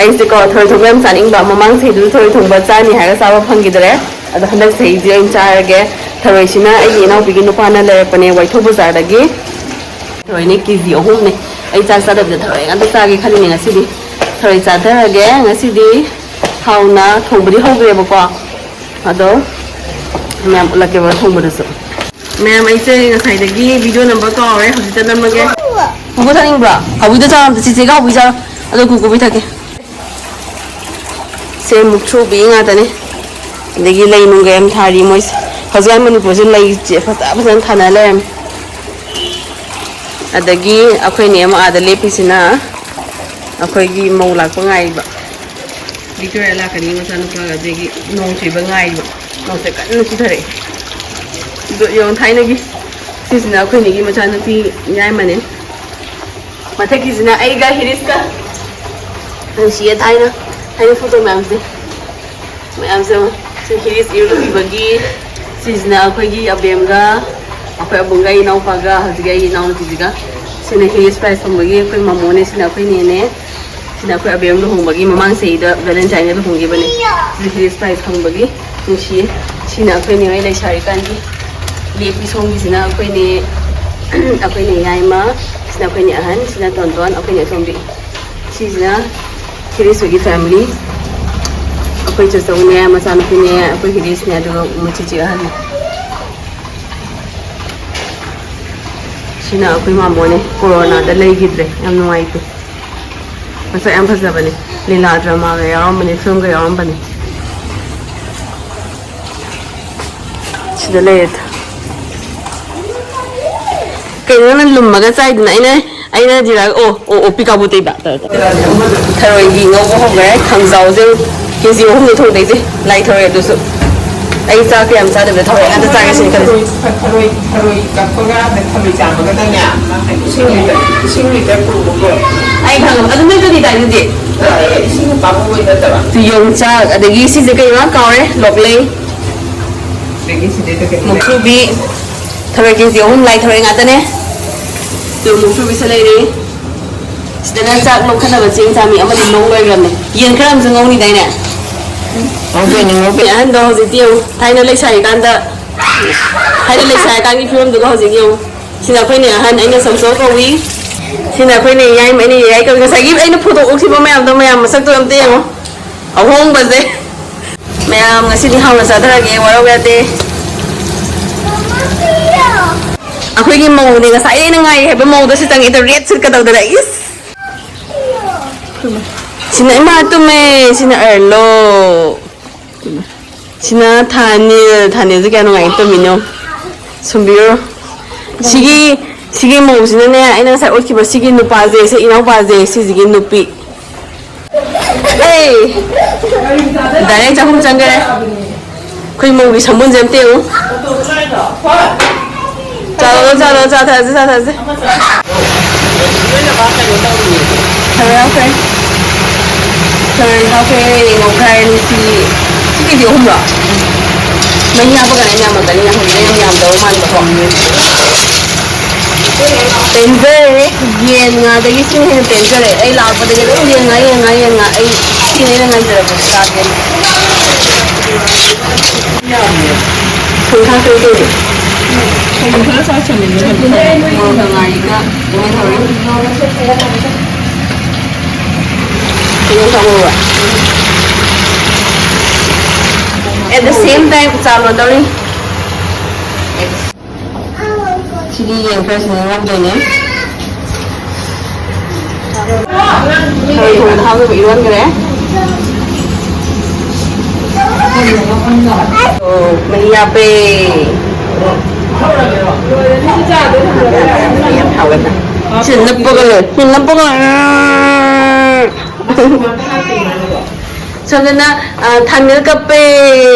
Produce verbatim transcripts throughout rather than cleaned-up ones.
ꯑꯩꯁꯦꯀꯣ ꯊꯔꯣꯏ ꯊꯣꯡꯕ ꯌꯥꯝ ꯆꯥꯅꯤꯡꯕ, ꯃꯃꯥꯡ ꯆꯍꯤꯗꯨꯁꯨ ꯊꯔꯣꯏ ꯊꯣꯡꯕ ꯆꯥꯅꯤ ꯍꯥꯏꯔꯒ ꯆꯥꯕ ꯐꯪꯈꯤꯗ꯭ꯔꯦ꯫ ꯑꯗꯣ ꯍꯟꯗꯛ ꯆꯍꯤꯗꯤ ꯑꯣꯏꯅ ꯆꯥꯔꯒꯦ꯫ ꯊꯔꯣꯏꯁꯤꯅ ꯑꯩꯒꯤ ꯏꯅꯥꯎꯄꯤꯒꯤ ꯅꯨꯄꯥꯅ ꯂꯩꯔꯛꯄꯅꯦ, ꯋꯥꯏꯊꯧ ꯕꯖꯥꯔꯗꯒꯤ꯫ ꯊꯔꯣꯏꯅꯦ ꯀꯦ ꯖꯤ ꯑꯍꯨꯝꯅꯦ꯫ ꯑꯩ ꯆꯥꯛ ꯆꯥꯗꯕꯤꯗ ꯊꯔꯣꯏ ꯉꯥꯛꯇ ꯆꯥꯒꯦ ꯈꯜꯂꯤꯅꯦ ꯉꯁꯤꯗꯤ꯫ ꯊꯔꯣꯏ ꯆꯥꯊꯔꯒꯦ꯫ ꯉꯁꯤꯗꯤ ꯍꯥꯎꯅ ꯊꯣꯡꯕꯗꯤ ꯍꯧꯈ꯭ꯔꯦꯕꯀꯣ, ꯑꯗꯣ ꯃꯌꯥꯝ ꯎꯠꯂꯛꯀꯦꯕ ꯊꯣꯡꯕꯗꯁꯨ꯫ ꯃꯌꯥꯝ, ꯑꯩꯁꯦ ꯉꯁꯥꯏꯗꯒꯤ ꯚꯤꯗꯤꯑꯣ ꯅꯝꯕ ꯀꯥꯎꯔꯦ, ꯍꯧꯖꯤꯛꯇ ꯅꯝꯃꯒꯦ꯫ ꯀꯨꯀꯨ ꯊꯛꯅꯤꯡꯕ꯭ꯔꯣ? ꯍꯥꯎꯕꯤꯗ ꯆꯥꯔꯣ ꯑꯝꯇ, ꯆꯤꯆꯦꯒ ꯍꯥꯎꯕꯤ ꯆꯥꯔꯣ꯫ ꯑꯗꯣ ꯀꯨꯀꯨꯕꯤ ꯊꯛꯀꯦ꯫ ꯁꯦ ꯃꯨꯛꯊ꯭ꯔꯨꯕꯤ ꯉꯥꯛꯇꯅꯦ꯫ ꯑꯗꯒꯤ ꯂꯩ ꯅꯨꯡꯒ ꯌꯥꯝ ꯊꯥꯔꯤ ꯃꯣꯏꯁꯦ꯫ ꯍꯧꯖꯤꯛꯀꯥꯟ ꯃꯅꯤꯄꯨꯔꯁꯦ ꯂꯩꯁꯦ ꯐꯖ ꯐꯖꯅ ꯊꯥꯅ ꯂꯩꯔꯝꯃꯦ꯫ ꯑꯗꯒꯤ ꯑꯩꯈꯣꯏ ꯅꯦ ꯑꯃ ꯑꯥꯗ ꯂꯦꯞꯄꯤꯁꯤꯅ ꯑꯩꯈꯣꯏꯒꯤ ꯃꯧ ꯂꯥꯛꯄ ꯉꯥꯏꯔꯤꯕ꯫ ꯚꯤꯛꯇꯣꯔꯤꯌꯥ ꯂꯥꯛꯀꯅꯤ ꯃꯆꯥꯅꯨꯄꯥꯒ, ꯑꯗꯒꯤ ꯅꯣꯡ ꯆꯨꯏꯕ ꯉꯥꯏꯔꯤꯕ꯫ ꯅꯣꯡꯁꯦ ꯀꯟꯅ ꯆꯨꯊꯔꯛꯑꯦ꯫ ꯑꯗꯣ ꯌꯦꯡꯉꯣ ꯊꯥꯏꯅꯒꯤ, ꯁꯤꯁꯤꯅ ꯑꯩꯈꯣꯏ ꯅꯦꯒꯤ ꯃꯆꯥꯅꯨꯄꯤ ꯌꯥꯏꯃꯅꯦ꯫ ꯃꯊꯛꯀꯤꯁꯤꯅ ꯑꯩꯒ ꯍꯤꯔꯤꯁꯀ꯫ ꯅꯨꯡꯁꯤꯌꯦ ꯊꯥꯏꯅ, ꯊꯥꯏꯅ ꯐꯣꯇꯣ ꯃꯌꯥꯝꯁꯦ꯫ ꯃꯌꯥꯝꯁꯦ ꯌꯦꯡꯉꯣ꯫ ꯁꯤ ꯍꯤꯔꯤꯁ ꯏꯔꯨ ꯂꯨꯕꯤꯕꯒꯤ, ꯁꯤꯁꯤꯅ ꯑꯩꯈꯣꯏꯒꯤ ꯑꯕꯦꯝꯒ, ꯑꯩꯈꯣꯏ ꯑꯕꯨꯡꯒ ꯑꯩ ꯏꯅꯥꯎꯄꯥꯒ, ꯍꯧꯖꯤꯛꯀꯤ ꯑꯩꯒꯤ ꯏꯅꯥꯎꯅꯨꯄꯤꯁꯤꯒ꯫ ꯁꯤꯅ ꯍꯤꯔꯤꯁ ꯄ꯭ꯔꯥꯏꯖ ꯐꯪꯕꯒꯤ ꯑꯩꯈꯣꯏ ꯃꯃꯣꯅꯦ, ꯁꯤꯅ ꯑꯩꯈꯣꯏ ꯅꯦꯅꯦ꯫ ꯁꯤꯅ ꯑꯩꯈꯣꯏ ꯑꯕꯦꯝ ꯂꯨꯍꯣꯡꯕꯒꯤ, ꯃꯃꯥꯡ ꯆꯍꯤꯗ ꯚꯦꯂꯦꯟꯇꯥꯏꯟꯗ ꯂꯨꯍꯣꯡꯈꯤꯕꯅꯦ꯫ ꯁꯤꯗ ꯍꯤꯔꯤꯁ ꯄ꯭ꯔꯥꯏꯖ ꯐꯪꯕꯒꯤ ꯅꯨꯡꯁꯤꯌꯦ꯫ ꯁꯤꯅ ꯑꯩꯈꯣꯏ ꯅꯦ ꯍꯣꯏ ꯂꯩꯁꯥꯔꯤꯀꯥꯟꯒꯤ ꯂꯦꯞꯄꯤ ꯁꯣꯝꯒꯤꯁꯤꯅ ꯑꯩꯈꯣꯏꯅꯦ, ꯑꯩꯈꯣꯏꯅꯦ ꯌꯥꯏꯃ, ꯁꯤꯅ ꯑꯩꯈꯣꯏꯅꯦ ꯑꯍꯟ, ꯁꯤꯅ ꯇꯣꯟꯇꯣꯟ, ꯑꯩꯈꯣꯏꯅꯦ ꯑꯇꯣꯝꯕꯤ꯫ ꯁꯤꯁꯤꯅ ꯍꯤꯔꯤꯁ ꯍꯣꯏꯒꯤ ꯐꯦꯃꯤꯂꯤ꯫ ꯑꯩꯈꯣꯏ ꯆꯥꯆꯧꯅꯦ, ꯃꯆꯥꯅꯨꯄꯤꯅꯦ, ꯑꯩꯈꯣꯏ ꯍꯤꯔꯤꯁꯅꯦ, ꯑꯗꯨꯒ ꯃꯣꯏ ꯆꯤꯆꯦ ꯑꯍꯟꯅꯦ꯫ ꯁꯤꯅ ꯑꯩꯈꯣꯏ ꯃꯥꯃꯣꯅꯦ, ꯀꯣꯔꯣꯅꯥꯗ ꯂꯩꯈꯤꯗ꯭ꯔꯦ, ꯌꯥꯝ ꯅꯨꯡꯉꯥꯏꯇꯦ꯫ ꯃꯁꯛ ꯌꯥꯝ ꯐꯖꯕꯅꯦ, ꯂꯤꯂꯥ ꯗ꯭ꯔꯃꯥꯒ ꯌꯥꯎꯔꯝꯕꯅꯦ, ꯐꯤꯂꯝꯒ ꯌꯥꯎꯔꯝꯕꯅꯦ꯫ ꯁꯤꯗ ꯂꯩꯔꯦ꯫ ꯀꯩꯅꯣ ꯅꯪꯅ ꯂꯨꯝꯃꯒ ꯆꯥꯏꯗꯨꯅ? ꯑꯩꯅ, ꯑꯩꯅ ꯖꯤꯔꯥ, ꯑꯣ, ꯑꯣ, ꯑꯣ, ꯄꯤꯀꯥꯕꯨ ꯇꯩꯕ꯫ ꯇꯧꯔꯦ, ꯇꯧꯔꯦ꯫ ꯊꯔꯣꯏꯒꯤ ꯉꯧꯕ ꯍꯧꯈ꯭ꯔꯦ꯫ ꯈꯥꯡꯖꯥꯎꯁꯦ ꯀꯦ ꯖꯤ ꯑꯍꯨꯝꯅꯤ ꯊꯣꯡꯗꯣꯏꯁꯦ꯫ ꯂꯥꯏ ꯊꯔꯣꯏ ꯑꯗꯨꯁꯨ꯫ ꯑꯩ ꯆꯥꯛꯇꯤ ꯌꯥꯝ ꯆꯥꯗꯕꯤꯗ ꯊꯔꯣꯏ ꯉꯥꯛꯇ ꯆꯥꯒꯦ ꯁꯤꯅꯤ ꯈꯜꯂꯤꯁꯦ꯫ ꯊꯔꯣꯏ, ꯊꯔꯣꯏ ꯀꯛꯄꯒ ꯊꯔꯣꯏ ꯆꯥꯝꯕꯒꯗꯅꯦ, ꯏꯁꯤꯡ ꯂꯤꯇꯔ, ꯏꯁꯤꯡ ꯂꯤꯇꯔ ꯄꯨꯔꯛꯑꯣꯀꯣ꯫ ꯑꯩ ꯈꯪꯉꯕ꯫ ꯑꯗꯨ ꯅꯠꯇꯗꯤ ꯇꯥꯏꯗꯨꯗꯤ꯫ ꯅꯠꯇꯦ, ꯏꯁꯤꯡ ꯄꯥꯝꯃꯨꯕꯩ ꯅꯠꯇꯕ꯫ ꯁꯤ ꯌꯣꯡꯆꯥꯛ, ꯑꯗꯒꯤ ꯁꯤꯁꯦ ꯀꯩꯅꯣ ꯀꯥꯎꯔꯦ, ꯂꯣꯛꯂꯩ꯫ ꯑꯗꯒꯤ ꯁꯤꯗꯩꯗ ꯀꯩꯅꯣ ꯂꯩ꯫ ꯃꯨꯛꯊ꯭ꯔꯨꯕꯤ꯫ ꯊꯔꯣꯏ ꯀꯦ ꯖꯤ ꯑꯍꯨꯝ, ꯂꯥꯏ ꯊꯔꯣꯏ ꯉꯥꯛꯇꯅꯦ꯫ ꯇꯨ ꯃꯨꯛꯊ꯭ꯔꯨꯕꯤꯁꯦ ꯂꯩꯔꯦ꯫ ꯁꯤꯗꯅ ꯆꯥꯛ ꯂꯧꯈꯠꯅꯕ ꯆꯦꯡ ꯆꯥꯝꯃꯤ ꯑꯃꯗꯤ ꯂꯣꯡ ꯂꯣꯏꯈ꯭ꯔꯕꯅꯦ꯫ ꯌꯦꯟ ꯈꯔ ꯑꯃꯁꯨ ꯉꯧꯅꯤꯗꯥꯏꯅꯦ? ꯉꯧꯗꯣꯏꯅꯦ, ꯉꯧꯗꯣꯏꯅꯦ꯫ ꯑꯍꯟꯗꯣ ꯍꯧꯖꯤꯛꯇꯤ ꯌꯦꯡꯉꯨ, ꯊꯥꯏꯅ ꯂꯩꯁꯥꯔꯤꯀꯥꯟꯗ, ꯊꯥꯏꯅ ꯂꯩꯁꯥꯔꯤꯀꯥꯟꯒꯤ ꯐꯤꯕꯝꯗꯨꯒ ꯍꯧꯖꯤꯛ ꯌꯦꯡꯉꯨ꯫ ꯁꯤꯅ ꯑꯩꯈꯣꯏꯅꯦ ꯑꯍꯟ, ꯑꯩꯅ ꯁꯝꯁꯣ ꯀꯧꯏ꯫ ꯁꯤꯅ ꯑꯩꯈꯣꯏꯅꯦ ꯌꯥꯏꯃ, ꯑꯩꯅ ꯌꯥꯏ ꯀꯧꯏ꯫ ꯉꯁꯥꯏꯒꯤ ꯑꯩꯅ ꯐꯣꯇꯣ ꯑꯣꯛꯈꯤꯕ ꯃꯌꯥꯝꯗꯣ, ꯃꯌꯥꯝ ꯃꯁꯛꯇꯣ ꯑꯝꯇ ꯌꯦꯡꯉꯣ꯫ ꯑꯍꯣꯡꯕꯁꯦ꯫ ꯃꯌꯥꯝ ꯉꯁꯤꯗꯤ ꯍꯥꯎꯅ ꯆꯥꯊꯔꯒꯦ, ꯋꯥꯔꯧ ꯌꯥꯗꯦ꯫ ꯑꯩꯈꯣꯏꯒꯤ ꯃꯧꯅꯦ, ꯉꯁꯥꯏ ꯑꯩꯅ ꯉꯥꯏꯔꯤ ꯍꯥꯏꯕ ꯃꯧꯗꯣ ꯁꯤ ꯆꯪꯉꯛꯏꯗꯣ, ꯔꯦꯠ ꯁꯨꯠꯀ ꯇꯧꯗꯅ꯫ ꯏꯁ! ꯁꯤꯅ ꯏꯃꯥ ꯇꯨꯝꯃꯦ, ꯁꯤꯅ ꯑꯔꯂꯣ꯫ ꯁꯤꯅ ꯊꯥꯅꯤꯜ, ꯊꯥꯅꯤꯜꯁꯦ ꯀꯌꯥ ꯅꯨꯡꯉꯥꯏꯅ ꯇꯨꯝꯃꯤꯅꯣ꯫ ꯁꯨꯝꯕꯤꯌꯨ꯫ ꯁꯤꯒꯤ, ꯁꯤꯒꯤ ꯃꯧꯁꯤꯅꯅꯦ, ꯑꯩꯅ ꯉꯁꯥꯏ ꯎꯠꯈꯤꯕ ꯁꯤꯒꯤ ꯅꯨꯄꯥꯁꯦ, ꯁꯤ ꯏꯅꯥꯎꯄꯥꯁꯦ, ꯁꯤꯁꯤꯒꯤ ꯅꯨꯄꯤ꯫ ꯑꯦ! Direct ꯆꯥꯛꯈꯨꯝ ꯆꯪꯈ꯭ꯔꯦ꯫ ꯑꯩꯈꯣꯏ ꯃꯧꯒꯤ ꯁꯝꯕꯨꯟꯁꯦ ꯑꯝꯇ ꯌꯦꯡꯉꯨ꯫ ꯆꯥꯔꯣ, ꯆꯥꯔꯣ, ꯆꯥꯊꯔꯁꯦ, ꯆꯥꯊꯔꯁꯦ꯫ ꯊꯔꯣꯏ ꯍꯥꯞꯈ꯭ꯔꯦ꯫ ꯊꯔꯣꯏ ꯍꯥꯞꯈ꯭ꯔꯦ, ꯉꯧꯈꯥꯏꯔꯅꯤ ꯁꯤ꯫ ꯁꯤ ꯀꯦꯖꯤ ꯑꯍꯨꯝꯔꯣ? ꯃꯍꯤ ꯍꯥꯞꯄꯒꯅ ꯌꯥꯝꯃꯛꯀꯅꯤ, ꯍꯧꯖꯤꯛꯅ ꯌꯥꯝ ꯌꯥꯝꯗꯕ ꯃꯥꯟꯕꯀꯣ꯫ ꯄꯦꯟꯖꯔꯦ꯫ ꯌꯦꯟ ꯉꯥꯗꯒꯤ ꯁꯤꯅ ꯍꯦꯟꯅ ꯄꯦꯟꯖꯔꯦ꯫ ꯑꯩ ꯂꯥꯛꯄꯗꯒꯤ ꯑꯗꯨꯝ ꯌꯦꯟ ꯉꯥ, ꯌꯦꯟ ꯉꯥ, ꯌꯦꯟ ꯉꯥ꯫ ꯑꯩ ꯁꯤꯅ ꯍꯦꯟꯅ ꯉꯥꯏꯖꯔꯕꯅꯦ ꯆꯥꯒꯦꯅ꯫ ꯊꯨꯝ ꯊꯥꯛꯇ꯭ꯔꯗꯤ ꯃꯣꯔꯣꯛꯀ ꯉꯥꯔꯤꯒ ꯀꯃꯥꯏꯅ ꯇꯧꯔꯦ? ꯈꯤꯇꯪ ꯊꯥꯛꯍꯧꯕ꯫ At the same time ꯆꯥ ꯂꯣꯟꯗꯧꯔꯤ꯫ ꯁꯤꯒꯤ ꯌꯦꯟ ꯈꯔꯁꯤꯅ ꯉꯧꯗꯣꯏꯅꯦ꯫ ꯊꯔꯣꯏ ꯊꯣꯡꯕꯗ ꯍꯥꯞꯅꯕ ꯏꯔꯣꯟꯈ꯭ꯔꯦ꯫ ꯑꯣ, ꯃꯍꯤ ꯍꯥꯞꯄꯦ꯫ ꯌꯥꯝ ꯍꯥꯎꯒꯗ꯭ꯔꯥ? ꯁꯤ ꯅꯞꯄꯒ ꯂꯣꯏꯔꯦ꯫ ꯁꯤ ꯅꯞꯄꯒ ꯂꯣꯏꯔꯦ꯫ ꯁꯣꯝꯗꯅ, ꯑ, ꯊꯥꯡꯖꯤꯡ ꯀꯞꯄꯦ꯫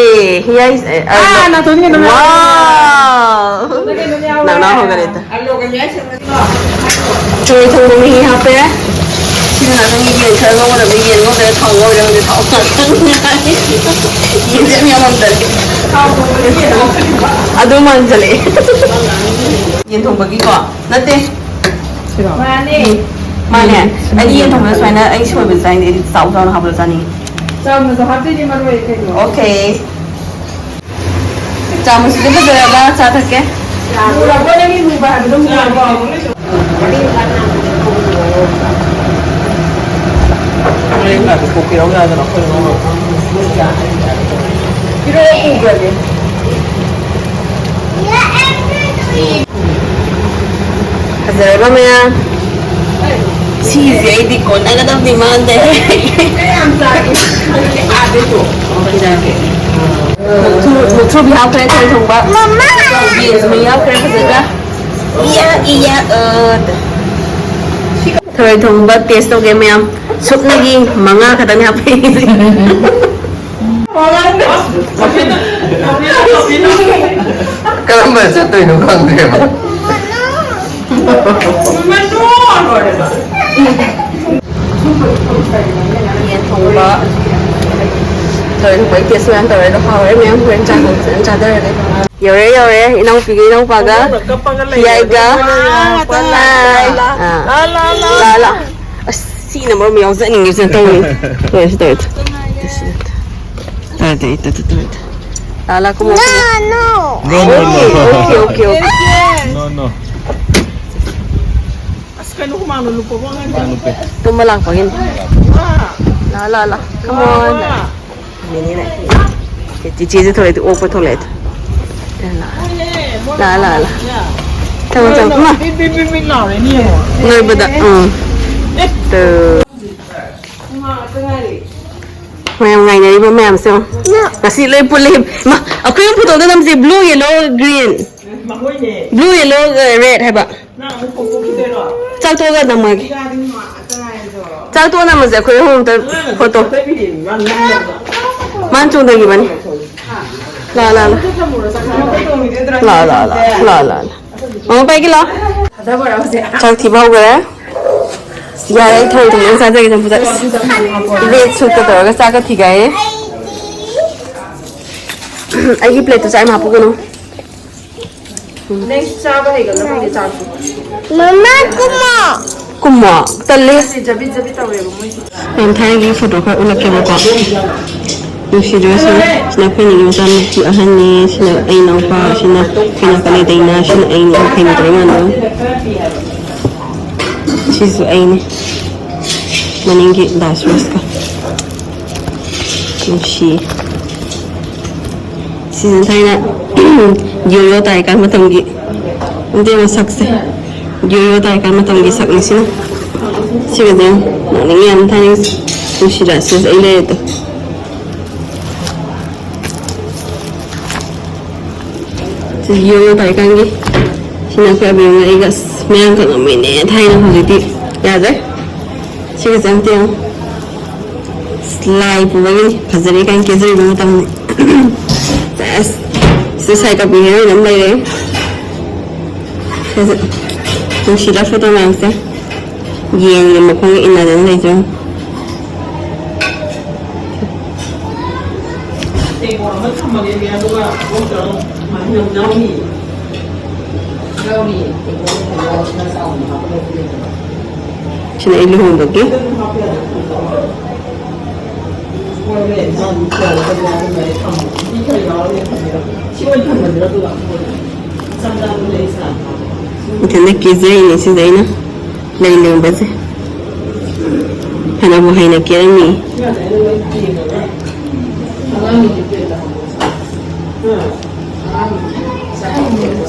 ꯌꯥꯏ, ꯑ, ꯑꯥ, ꯅꯥꯇꯣꯟꯒꯤ ꯀꯩꯅꯣ ꯌꯥꯎꯔꯦ꯫ ꯋꯥꯎ! ꯅꯥꯇꯣꯟꯗ ꯀꯩꯅꯣꯝ ꯌꯥꯎꯔꯦ꯫ ꯅꯥꯅꯥ ꯍꯧꯒꯠꯂꯦ꯫ ꯊꯔꯣꯏ ꯊꯣꯡꯕ ꯃꯍꯤ ꯍꯥꯞꯄꯦ꯫ ꯁꯤꯅ ꯅꯪꯒꯤ ꯌꯦꯟ ꯈꯔ ꯉꯧꯒꯗꯕꯅꯤ, ꯌꯦꯟ ꯉꯧꯗ꯭ꯔꯦ, ꯊꯥꯎ ꯉꯧꯔꯦ, ꯍꯧꯖꯤꯛ ꯊꯥꯎ ꯉꯥꯛꯇꯪ ꯉꯥꯏ꯫ ꯌꯦꯟꯁꯦ ꯌꯥꯝ ꯌꯥꯝꯃꯝꯗꯔꯦ꯫ ꯑꯗꯨ ꯃꯥꯟꯁꯤꯜꯂꯛꯑꯦ꯫ ꯌꯦꯟ ꯊꯣꯡꯕꯒꯤꯀꯣ? ꯅꯠꯇꯦ꯫ ꯁꯤꯔꯣ? ꯃꯥꯅꯦ꯫ ꯃꯥꯅꯦ, ꯑꯩꯗꯤ ꯌꯦꯟ ꯊꯣꯡꯕꯗ ꯁꯨꯃꯥꯏꯅ ꯑꯩ ꯁꯣꯏꯕꯗ ꯆꯥꯅꯤꯡꯗꯦ, ꯑꯩꯗꯤ ꯆꯥꯎ ꯆꯥꯎꯅ ꯍꯥꯞꯄꯗ ꯆꯥꯅꯤꯡꯉꯤ꯫ ꯆꯥꯎꯅꯁꯨ ꯍꯥꯞꯇꯣꯏꯅꯦ, ꯃꯔꯨ ꯑꯣꯏ ꯀꯩꯅꯣ꯫ ꯑꯣꯀꯦ꯫ ꯆꯥꯃꯁꯁꯤꯗ ꯐꯖꯔꯕ ꯆꯥ ꯊꯛꯀꯦ꯫ ꯃꯨꯔꯕꯣ? ꯅꯪꯒꯤ ꯃꯨꯕ ꯍꯥꯏꯕꯗꯣ ꯃꯨꯔꯕꯣ? ꯄꯤꯔꯛꯑꯣ, ꯄꯨꯈ꯭ꯔꯒꯦ꯫ ꯐꯖꯔꯕ ꯃꯌꯥꯝ꯫ ꯁꯤꯁꯦ ꯑꯩꯗꯤ ꯀꯣꯟꯅꯒꯗꯕꯗꯤ ꯃꯥꯟꯗꯦ꯫ ꯃꯨꯛꯊ꯭ꯔꯨ-, ꯃꯨꯛꯊ꯭ꯔꯨꯕꯤ ꯍꯥꯞꯈ꯭ꯔꯦ ꯊꯔꯣꯏ ꯊꯣꯡꯕ꯫ ꯌꯦꯟꯁꯨ ꯃꯍꯤ ꯍꯥꯞꯈ꯭ꯔꯦ ꯐꯖꯅ꯫ ꯏꯌꯥ, ꯏꯌꯥ, ꯑ꯫ ꯊꯔꯣꯏ ꯊꯣꯡꯕ ꯇꯦꯁ ꯇꯧꯒꯦ ꯃꯌꯥꯝ꯫ ꯁꯨꯞꯅꯒꯤ ꯃꯉꯥ ꯈꯛꯇꯅꯤ ꯍꯥꯞꯄꯛꯏꯁꯦ꯫ ꯀꯔꯝꯕ ꯆꯠꯇꯣꯏꯅꯣ ꯈꯪꯗ꯭ꯔꯦꯕ꯫ ꯌꯦꯟ ꯊꯣꯡꯕ, ꯊꯔꯣꯏ ꯊꯣꯡꯕꯒꯤ ꯇꯦꯁ ꯃꯌꯥꯝ ꯇꯧꯔꯦ ꯑꯗꯣ, ꯍꯥꯎꯔꯦ ꯃꯌꯥꯝ, ꯍꯣꯔꯦꯟ ꯆꯥꯛ ꯐꯖꯅ ꯆꯥꯊꯔꯒꯦ꯫ ꯌꯧꯔꯦ, ꯌꯧꯔꯦ, ꯏꯅꯥꯎꯄꯤꯒ ꯏꯅꯥꯎꯄꯥꯒ, ꯍꯤꯌꯥꯏꯒ꯫ ꯍꯥꯏ꯫ ꯑꯥ꯫ ꯂꯥ, ꯂꯥ꯫ ꯑꯁ, ꯁꯤꯅ ꯃꯔꯣꯝ ꯌꯥꯎꯖꯅꯤꯡꯉꯤꯁꯦ ꯇꯧꯔꯤ꯫ ꯇꯧꯔꯦ, ꯁꯤ ꯇꯧꯔꯦ꯫ ꯇꯧꯔꯦ, ꯇꯧꯔꯦ, ꯇꯧꯔꯦ, ꯇꯧꯔꯦ꯫ ꯂꯥ, ꯂꯥ, ꯀꯨꯝꯃꯣ, ꯀꯨꯝꯃꯣ꯫ No, no, no. Okay, okay, okay. No, no. ꯑꯁ, ꯀꯩꯅꯣ, ꯍꯨꯃꯥꯡꯅ ꯂꯨꯞꯄꯕꯣ ꯑꯉꯥꯡꯁꯦ? ꯇꯨꯝꯕ ꯂꯥꯛꯄꯒꯤꯅꯤ꯫ ꯂꯥ, ꯂꯥ, ꯂꯥ꯫ Come on. ꯆꯤꯆꯦꯁꯦ ꯊꯣꯛꯂꯛꯑꯦ, ꯑꯣꯛꯄ ꯊꯣꯛꯂꯛꯑꯦ꯫ ꯂꯥ, ꯂꯥ, ꯂꯥ꯫ ꯊꯝꯃꯣ, ꯊꯝꯃꯣ꯫ ꯏꯃꯥ꯫ ꯕꯤꯠ, ꯕꯤꯠ, ꯕꯤꯠ, ꯕꯤꯠ ꯂꯥꯎꯔꯦ, ꯃꯤ ꯌꯦꯡꯉꯣ꯫ ꯅꯣꯏꯕꯗ, ꯎꯝ꯫ ꯇꯨ꯫ ꯃꯌꯥꯝ ꯉꯥꯏꯅꯔꯤꯕ ꯃꯌꯥꯝꯁꯦ ꯌꯦꯡꯉꯣ꯫ ꯉꯁꯤ ꯂꯣꯏ ꯄꯨꯜꯂꯦ꯫ ꯃꯥ, ꯑꯩꯈꯣꯏ ꯑꯃ photo ꯑꯝꯇ ꯅꯝꯁꯦ, blue, yellow, green꯫ Blue, yellow, red ꯍꯥꯏꯕ꯫ ꯆꯥꯛ ꯇꯣꯛꯑꯒ ꯅꯝꯃꯒꯦ꯫ ꯆꯥꯛ ꯇꯣꯛꯑ ꯅꯝꯃꯁꯦ ꯑꯩꯈꯣꯏ ꯑꯍꯨꯝ ꯑꯝꯇ photo꯫ ꯃꯥꯅ ꯆꯣꯡꯊꯈꯤꯕꯅꯤ꯫ ꯂꯥ, ꯂꯥ, ꯂꯥ꯫ ꯂꯥ, ꯂꯥ, ꯂꯥ꯫ ꯂꯥ, ꯂꯥ, ꯂꯥ꯫ ꯃꯃꯥ ꯄꯥꯏꯒꯦ ꯂꯥꯎ꯫ ꯆꯥꯛ ꯊꯤꯕ ꯍꯧꯈ꯭ꯔꯦ꯫ ꯌꯥꯔꯦ, ꯑꯩ ꯊꯔꯣꯏ ꯊꯣꯡꯕ ꯆꯥꯖꯒꯦ ꯆꯝꯐꯨꯠꯇ꯫ Red suitꯀ ꯇꯧꯔꯒ ꯆꯥꯛꯀ ꯊꯤꯒꯥꯏꯌꯦ꯫ ꯑꯩꯒꯤ plateꯇ ꯆꯥꯛ ꯌꯥꯝ ꯍꯥꯞꯄꯨꯒꯅꯨ꯫ ꯅꯪ ꯆꯥꯕ ꯍꯩꯒꯗ꯭ꯔꯥ ꯈꯪꯗꯦ ꯆꯥꯛꯇꯣ꯫ ꯃꯃꯥ, ꯀꯨꯝꯃꯣ꯫ ꯀꯨꯝꯃꯣ꯫ ꯇꯜꯂꯦ꯫ ꯌꯥꯝ ꯊꯥꯏꯅꯒꯤ ꯐꯣꯇꯣ ꯈꯔ ꯎꯠꯂꯛꯀꯦꯕꯀꯣ꯫ ꯅꯨꯡꯁꯤꯗ꯭ꯔꯣ ꯁꯤ? ꯁꯤꯅ ꯑꯩꯈꯣꯏ ꯑꯅꯤꯒꯤ ꯃꯆꯥꯅꯨꯄꯤ ꯑꯍꯟꯅꯤ, ꯁꯤꯅ ꯑꯩ ꯏꯅꯥꯎꯄꯥ, ꯁꯤꯅ ꯑꯩꯈꯣꯏ ꯏꯅꯥꯎꯄꯥ ꯂꯩꯗꯩꯅ, ꯁꯤꯅ ꯑꯩꯅꯤ, ꯈꯩꯅꯤ ꯇꯧꯔ ꯃꯥꯟꯅꯕ꯫ ꯁꯤꯁꯨ ꯑꯩꯅꯤ꯫ ꯃꯅꯤꯡꯒꯤ ꯗꯥꯁ ꯔꯣꯁꯀ꯫ ꯅꯨꯡꯁꯤ꯫ ꯁꯤꯅ ꯊꯥꯏꯅ ꯌꯣꯌꯣ ꯇꯥꯏꯀꯥꯟ ꯃꯇꯝꯒꯤ꯫ ꯏꯟꯗꯤꯌꯥ ꯃꯁꯛꯁꯦ꯫ ꯌꯣꯌꯣ ꯇꯥꯏꯀꯥꯟ ꯃꯇꯝꯒꯤ ꯁꯛꯅꯤ ꯁꯤꯅ꯫ ꯁꯤꯒꯁꯦ ꯌꯥꯝ ꯅꯣꯛꯅꯤꯡꯉꯦ, ꯌꯥꯝ ꯊꯥꯏꯅ ꯅꯨꯡꯁꯤꯔ ꯁꯤꯁꯦ ꯑꯩ ꯂꯩꯔꯦ ꯑꯗꯣ꯫ ꯁꯤ ꯌꯣꯌꯣ ꯇꯥꯏꯀꯥꯟꯒꯤ꯫ ꯁꯤꯅ ꯑꯩꯈꯣꯏ ꯑꯕꯦꯝꯃ ꯑꯩꯒ ꯑꯁ ꯃꯌꯥꯡ ꯀꯪꯉꯝꯃꯤꯅꯦ ꯊꯥꯏꯅ, ꯍꯧꯖꯤꯛꯇꯤ ꯌꯥꯗ꯭ꯔꯦ꯫ ꯁꯤꯒꯁꯦ ꯑꯝꯇ ꯌꯦꯡꯉꯨ꯫ ꯂꯥꯏ ꯄꯨꯕꯒꯤ ꯐꯖꯔꯦ ꯀꯥꯏꯅ ꯀꯦꯖꯔꯤꯕ ꯃꯇꯝꯅꯤ꯫ ꯁꯦꯁ, ꯁꯤ ꯁꯥꯏ ꯀꯥꯕꯨ ꯍꯦꯔꯣꯏꯟ ꯑꯃ ꯂꯩꯔꯦ꯫ ꯁꯤꯁꯦ ꯅꯨꯡꯁꯤꯗ ꯐꯣꯇꯣ ꯃꯌꯥꯝꯁꯦ꯫ ꯌꯦꯟꯒꯤ ꯃꯈꯣꯡꯒ ꯏꯟꯅꯗꯅ ꯂꯩꯖꯩ꯫ ꯁꯤꯅ ꯑꯩ ꯂꯨꯍꯣꯡꯕꯒꯤ꯫ ꯏꯊꯟꯗ ꯀꯦꯖꯩꯅꯦ ꯁꯤꯁꯦ ꯑꯩꯅ꯫ ꯂꯩ ꯂꯦꯡꯕꯁꯦ ꯐꯅꯕꯨ ꯍꯩꯅ ꯀꯦꯔꯝꯃꯤ꯫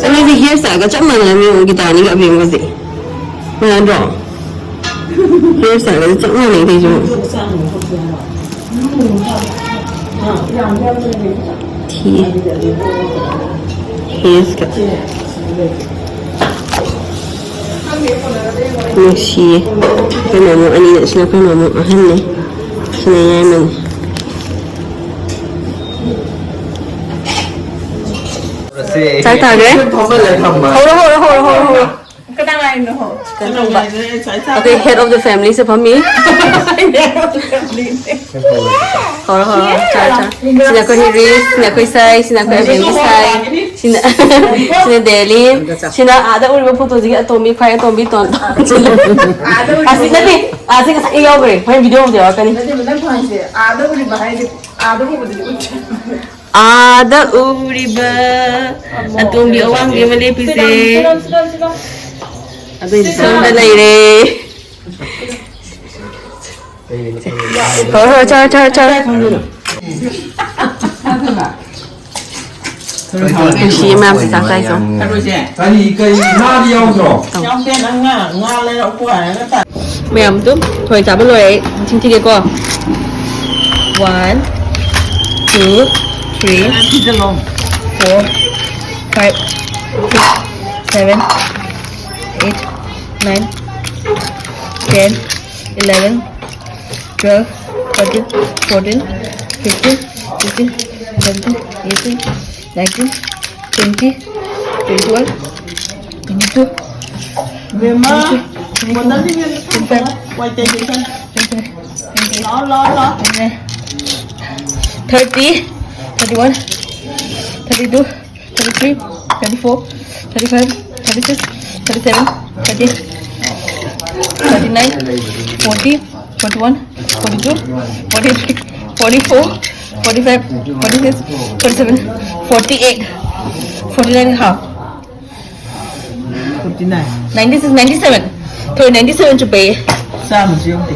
ꯑꯅꯤꯁꯦ ꯍꯤꯌꯔ ꯁ꯭ꯇꯥꯏꯜꯒ ꯆꯞ ꯃꯥꯟꯅꯔꯝꯃꯤ, ꯒꯤꯇꯥꯅꯤꯒ ꯑꯕꯦꯝꯒꯁꯦ꯫ ꯃꯥꯟꯅꯗ꯭ꯔꯣ? ꯍꯤꯌꯔ ꯁ꯭ꯇꯥꯏꯜꯒꯁꯦ ꯆꯞ ꯃꯥꯟꯅꯩ ꯀꯩꯁꯨ꯫ ꯊꯤ꯫ ꯍꯤꯌꯔꯁꯀ꯫ ꯅꯨꯡꯁꯤꯌꯦ꯫ ꯑꯩꯈꯣꯏ ꯃꯃꯣ ꯑꯅꯤꯅ, ꯁꯤꯅ ꯑꯩꯈꯣꯏ ꯃꯃꯣ ꯑꯍꯟꯅꯦ, ꯁꯤꯅ ꯌꯥꯏꯃꯅꯦ꯫ ꯆꯥꯛ ꯊꯥꯒ꯭ꯔꯦ? ꯍꯧꯔꯣ, ꯍꯧꯔꯣ, ꯍꯧꯔꯣ, ꯍꯧꯔꯣ, ꯍꯧꯔꯣ꯫ ꯀꯅꯥ ꯉꯥꯏꯔꯤꯅꯣ? ꯀꯩꯅꯣ ꯇꯧꯕ꯫ ꯑꯩꯈꯣꯏ head of the family ꯁꯦ ꯐꯝꯃꯤ꯫ ꯍꯧꯔꯣ, ꯍꯧꯔꯣ, ꯍꯧꯔꯣ꯫ ꯆꯥ, ꯆꯥ꯫ ꯁꯤꯅ ꯑꯩꯈꯣꯏ ꯔꯤꯁ, ꯁꯤꯅ ꯑꯩꯈꯣꯏ ꯁꯥꯏ, ꯁꯤꯅ ꯑꯩꯈꯣꯏ ꯑꯕꯦꯝꯒꯤ ꯁꯥꯏ, ꯁꯤꯅ, ꯁꯤꯅ ꯗꯦꯂꯤꯟ, ꯁꯤꯅ ꯑꯥꯗ ꯎꯔꯤꯕ ꯐꯣꯇꯣꯁꯤꯒꯤ ꯑꯇꯣꯝꯕꯤ, ꯈ꯭ꯋꯥꯏ ꯑꯇꯣꯝꯕꯤ ꯇꯣꯟ ꯇꯣꯟ꯫ ꯑꯁꯤ ꯅꯠꯇꯦ, ꯑꯁꯤ ꯉꯁꯥꯏ ꯌꯥꯎꯈ꯭ꯔꯦ꯫ ꯍꯣꯔꯦꯟ video ꯑꯃꯗ ꯌꯥꯎꯔꯛꯀꯅꯤ꯫ ꯅꯠꯇꯦꯕ, ꯅꯪ ꯈ꯭ꯋꯥꯏꯁꯦ ꯑꯥꯗ ꯎꯔꯤꯕ ꯍꯥꯏꯁꯦ, ꯑꯥꯗ ꯎꯕꯗꯨꯗꯤ ꯎꯠꯇ꯭ꯔꯦ꯫ ꯑꯥꯗ ꯎꯔꯤꯕ ꯑꯇꯣꯝꯕꯤ ꯑꯋꯥꯡꯕꯤ ꯑꯃ ꯂꯦꯞꯄꯤꯁꯦ꯫ Sit down, sit down, sit down. ꯑꯗꯨꯏꯗꯤ ꯁꯣꯝꯗ ꯂꯩꯔꯦ꯫ ꯍꯣꯏ, ꯍꯣꯏ, ꯆꯥꯔꯣ, ꯆꯥꯔꯣ, ꯆꯥꯔꯣ꯫ ꯅꯨꯡꯁꯤꯌꯦ ꯃꯌꯥꯝꯁꯦ ꯆꯥꯛ ꯆꯥꯏꯁꯦ꯫ ꯀꯔꯤ, ꯀꯔꯤ, ꯉꯥꯗꯤ ꯌꯥꯎꯗ꯭ꯔꯣ? ꯌꯥꯎꯗꯦ, ꯅꯪ ꯉꯥ, ꯉꯥ ꯂꯩꯔꯛꯎꯀꯣ ꯍꯥꯏꯔꯒ ꯇꯥ-, ꯃꯌꯥꯝꯗꯨ ꯊꯣꯏ ꯆꯥꯕ ꯂꯣꯏꯔꯦ꯫ ꯑꯩ ꯃꯁꯤꯡ ꯊꯤꯒꯦꯀꯣ꯫ One, two, three, four, five, six, seven, eight, nine, ten, eleven, twelve, thirteen, fourteen, fifteen, sixteen, seventeen, eighteen, nineteen, twenty, twenty-one, twenty-two, ꯕꯦꯝꯃ, twenty-three, ꯕꯣꯇꯜꯗꯤ ꯃꯦꯝꯗ ꯊꯝꯃꯣ꯫ Twenty-five, ꯋꯥꯏ ꯇꯩꯒꯦ ꯈꯟ꯫ Twenty-six, twenty-eight, ꯂꯥꯛꯑꯣ, ꯂꯥꯛꯑꯣ, ꯂꯥꯛꯑꯣ꯫ Twenty-nine, thirty, thirty-one, thirty-two, thirty-three, thirty-four, thirty-five, thirty-six, thirty-seven, thirty, thirty-nine, forty, forty-one, forty-two, forty-three, forty-four, forty-five, forty-six, forty-seven, forty-eight, forty-nine and a half. Forty-nine. Ninety-six, ninety-seven. ꯊꯣꯏ ninety-seven ꯆꯨꯞꯄꯦ꯫ ꯆꯥꯝꯃꯁꯨ ꯌꯧꯗꯦ꯫